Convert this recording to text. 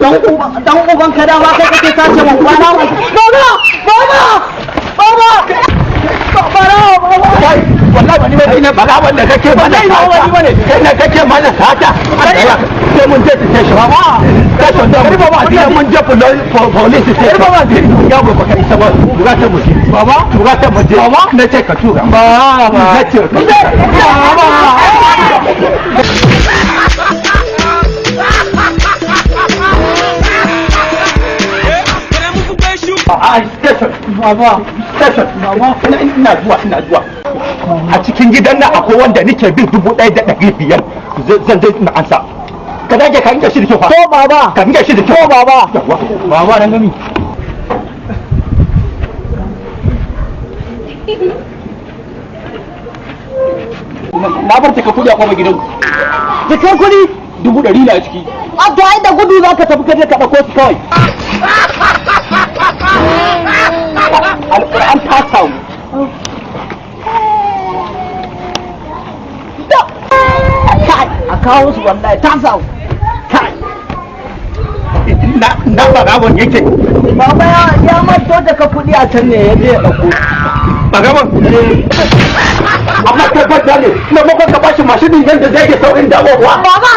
Dan uban, dan uban ka, dama kai kake sace mun kwana. Baba, baba, baba, baba, baba! Kai, wallahi ba ni bane. Kai ne barawan da kake mana sata. Kai ne kake mana sata. Sai mun je station. Baba, station da baba, sai mun je police station. Baba, ya ba ka isa ba. Tura ta muje. Baba, tura ta muje. Baba, na ce ka tura. Baba, na ce ka tura. Baba! A station. Baba! Station. Baba! Ina zuwa, ina zuwa. A cikin gidan nan akwai wanda nake bin 1500. Zan je na ansa. Ka dage ka rike shi da kyau fa. To, baba. Ka rike shi da kyau. Baba. Yawwa. Baba, dan gami. Na bar ta kudi a kwama gidan. Jikin kuɗi? 100,000 na a ciki. A to, ai da gudu za ka tafi, ka je ka ɗauko su kawai. Alƙur'an ta samu. Kai, a kawo su, wallahi ta samu. Kai! Na barawon yake? Baba, ya manto da ka kuɗi a can ne, ya je ya ɗauko. Barawon, amma kai fadda ne. Maimakon ka bashi mashin din yadda zai ke saurin dawowa. Baba!